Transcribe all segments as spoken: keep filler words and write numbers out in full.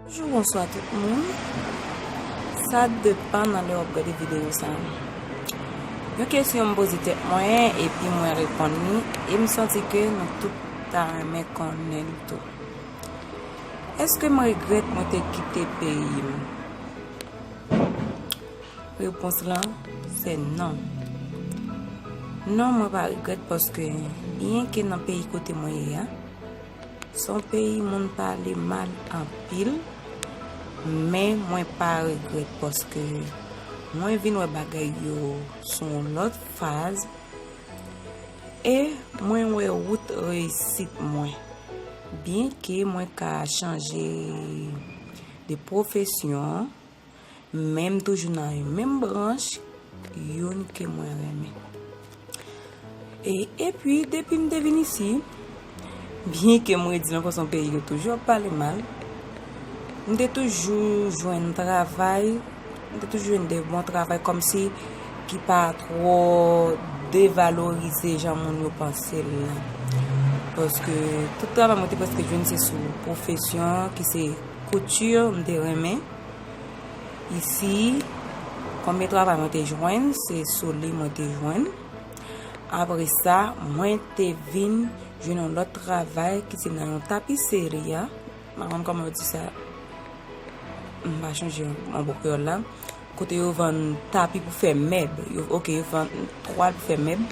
Bonjou, bonswa tout moun. Sa depann nan lè w ap gade videyo sa a. Yon kesyon m poze tèt mwen, epi mwen reponn li, e m santi ke nou tout ta renmen konnen l tou. Èske m regrèt mwen te kite peyi m? Repons lan, se non. Non, mwen pa regrèt paske, byenke nan peyi kote mwen ye a, se yon peyi moun pale mal anpil, men mwen pa regrèt paske mwen vin wè bagay yo sou yon lòt faz, e mwen wè wout reyisit mwen. Byenke mwen ka chanje de pwofesyon, men m toujou nan yon menm branch, youn ke mwen renmen. E, epi, depi m te vin isi, byenke m redi nan fason peyi yo toujou ap pale mal, m te toujou jwenn travay, m te toujou jwenn de bon travay kòmsi ki pa twò devalorize jan moun yo panse l lan. Paske tout travay mwen te prèske jwenn se sou pwofesyon ki se kouti, m te renmen. Isi, konbyen travay mwen te jwenn, se sou li mwen te jwenn. Apre sa, mwen te vin jwenn yon lòt travay ki se nan yon tapiseri a. M pa konn kòman yo di sa. M pa chonje yon mo kreyòl la. Kote yo vann tapi pou fè mèb. Yo, oke, yo vann twal pou fè mèb.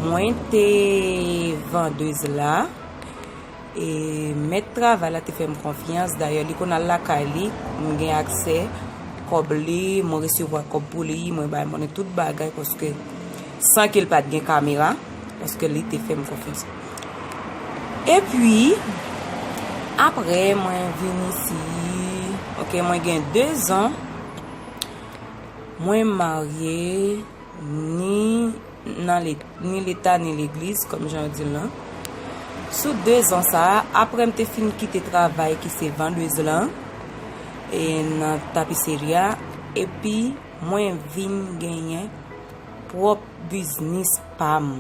Mwen te vandez la. E mèt travay la te fè m konfyans. Dayè, li konn al lakay li. Mwen gen aksè kòb li. Mwen resevwa kòb pou li. Mwen bay monnen tout bagay paske san ke l pa t gen kamera. Paske li te fè m konfyans. Epi, apre, mwen vin isi. Oke, mwen gen de zan. Mwen marye ni nan le-, ni leta ni legliz, kòm jan yo di l lan. Sou de zan sa a, apre m te fin kite travay ki se vandez lan, e nan tapiseri a, epi mwen vin genyen pwòp biznis pa m.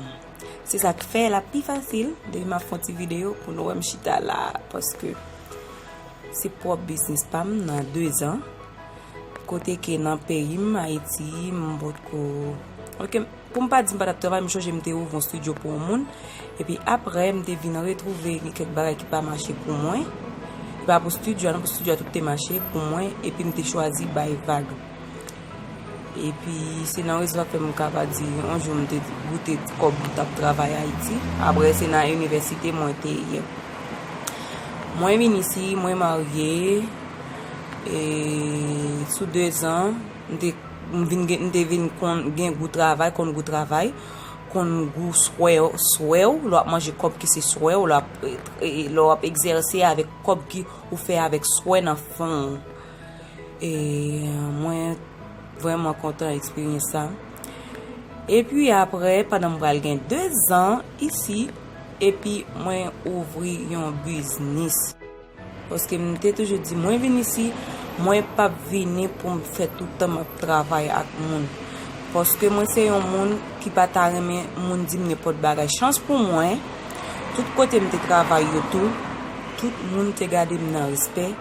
Se sa k fè l ap pi fasil depi m ap fè yon ti videyo pou nou wè m chita la, paske se pwòp biznis pa m nan de zan. Kote ke nan peyi m, Ayiti, m potko, oke, pou m pa di m pa t ap travay, m chonje m te ouvri yon estidyo pou yon moun. Epi apre, m te vin retwouve gen kèk bagay ki pa mache pou mwen. E pa pou estidyo a, non, pou estidyo a tout te mache pou mwen, epi m te chwazi bay vag. Epi se nan rezon sa k fè m ka pa di, yon jou m te goute kòb m t ap travay Ayiti. Apre, se nan inivèsite mwen te ye. Mwen vin isi, mwen marye, e, sou de zan, m te, m vin gen, m te vin konn gen gou travay, konn gou travay, konn gou swè, swè w, lè w ap manje kòb ki se swè w, lè w ap, e, e, lè w ap egzèse avèk kòb ki ou fè avèk swè nan fon w. E mwen vrèman kontan eksperyans sa. Epi apre, pandan m pral gen de zan isi, epi mwen ouvri yon biznis. Paske m te toujou di, mwen vin isi, mwen p ap vini pou m fè tout tan m ap travay ak moun. Paske mwen se yon moun ki pa ta renmen moun di m nenpòt bagay. Chans pou mwen, tout kote m te travay yo tou, tout moun te gade m nan respè.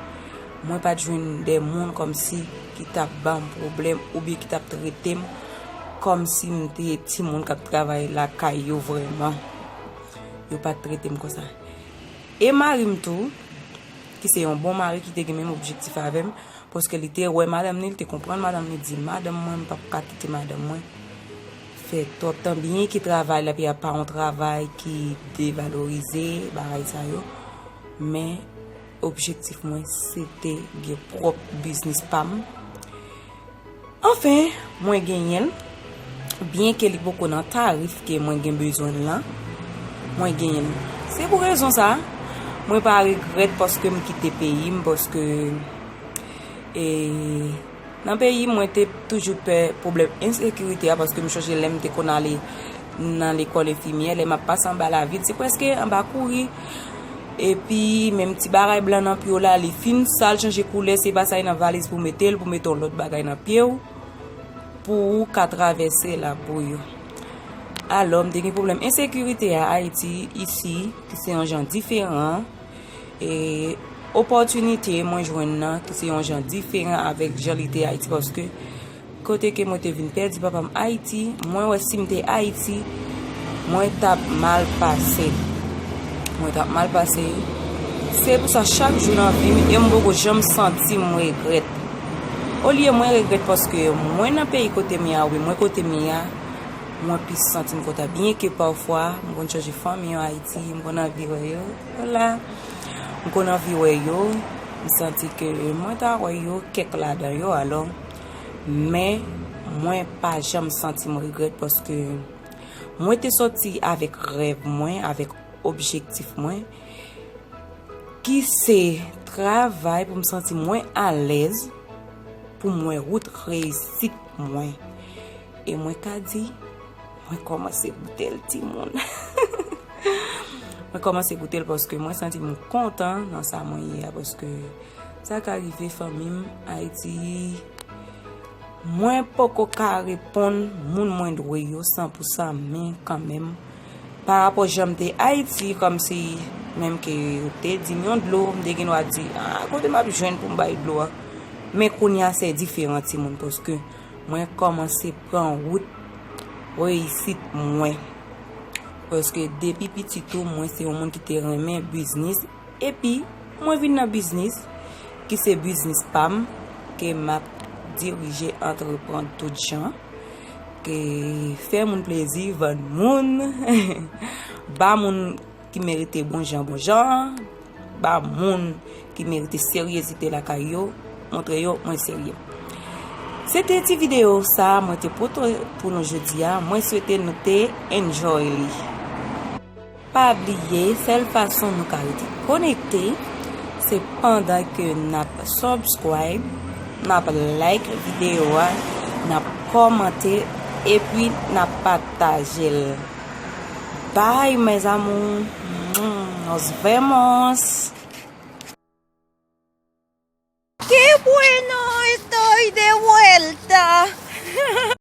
Mwen pa t jwenn de moun kòmsi ki t ap ban m pwoblèm oubyen ki t ap trete m kòmsi m te timoun k ap travay lakay yo vrèman. Yo pa t trete m konsa. E mari m tou, ki se yon bon mari ki te gen menm objektif avè m, paske li te wè madanm ni, li te konprann madanm ni, di madanm mwen, m p ap ka kite madanm mwen fè twòp tan, byenke travay la, epi a pa yon travay ki devalorize, bagay sa yo. Men, objektif mwen, se te gen pwòp biznis pa m. Anfen, mwen genyen l. Byenke li poko nan tarif ke mwen gen bezwen l lan, mwen genyen l. Se pou rezon sa, mwen pa regrèt paske m kite peyi m, paske, e, nan peyi m, mwen te toujou pè pwoblèm ensekirite a, paske m chonje lè m te konn ale nan lekòl enfimyè, lè m ap pase anba lavil, se prèske anba kouri. Epi, menm ti bagay blan nan pye w la, li fin sal, chanje koulè, se pa sa ki nan valiz pou mete l, pou mete yon lòt bagay nan pye w, pou ou ka travèse labou yo. Alò, m te gen pwoblèm ensekirite a Ayiti, isi, ki se yon jan diferan. E Opòtinite mwen jwenn nan ki se yon jan diferan avèk jan li te Ayiti, paske kote ke mwen te vin pèdi papa m Ayiti, mwen wè si m te Ayiti, mwen t ap mal pase. Mwen t ap mal pase. Se pou sa chak jou nan vi m, e m poko janm santi m regrèt. Olye mwen regrèt paske mwen nan peyi kote m ye a, wi, mwen kote m ye a, mwen pi santi m kontan. Byen ke pafwa, m konn chanje fanmi an Ayiti, m konn anvi wè yo. Hola. M konn anvi wè yo, m santi ke mwen ta wè yo, kèk ladan yo, alò. Men, mwen pa janm santi m regrèt paske mwen te sòti avèk rèv mwen, avèk objektif mwen, ki se travay pou m santi mwen alèz, pou m wè wout reyisit mwen. E mwen ka di, mwen kòmanse goute l, timoun. Mwen kòmanse goute l paske mwen santi m kontan nan sa mwen ye a, paske sa ka rive fanmi m Ayiti. Mwen poko ka reponn moun mwen dwe yo san pou san, men kanmenm, pa rapò jan m te Ayiti, kòmsi menm ke yo te di m yon dlo, m te gen dwa di, "Ah, kote m ap jwenn pou m bay dlo a?" Men kounye a, se diferan, timoun, paske mwen kòmanse pran wout reyisit mwen. Paske depi piti tou, mwen se yon moun ki te renmen biznis. Epi, mwen vin nan biznis, ki se biznis pa m, ke m ap dirije, antreprann tout jan, ke fè moun plezi, vann moun, ba moun ki merite bon jan, bon jan, ba moun ki merite seryezite lakay yo, montre yo mwen serye. Se te ti videyo sa a mwen te pote pou nou jodi a. Mwen swete nou te enjoy li. Pa bliye, sèl fason nou ka rete konekte, se pandan ke n ap subscribe, n ap like videyo a, n ap kòmante, epi n ap pataje l. Bye, mes amours. Nos vemos. Qué bueno, estoy de vuelta.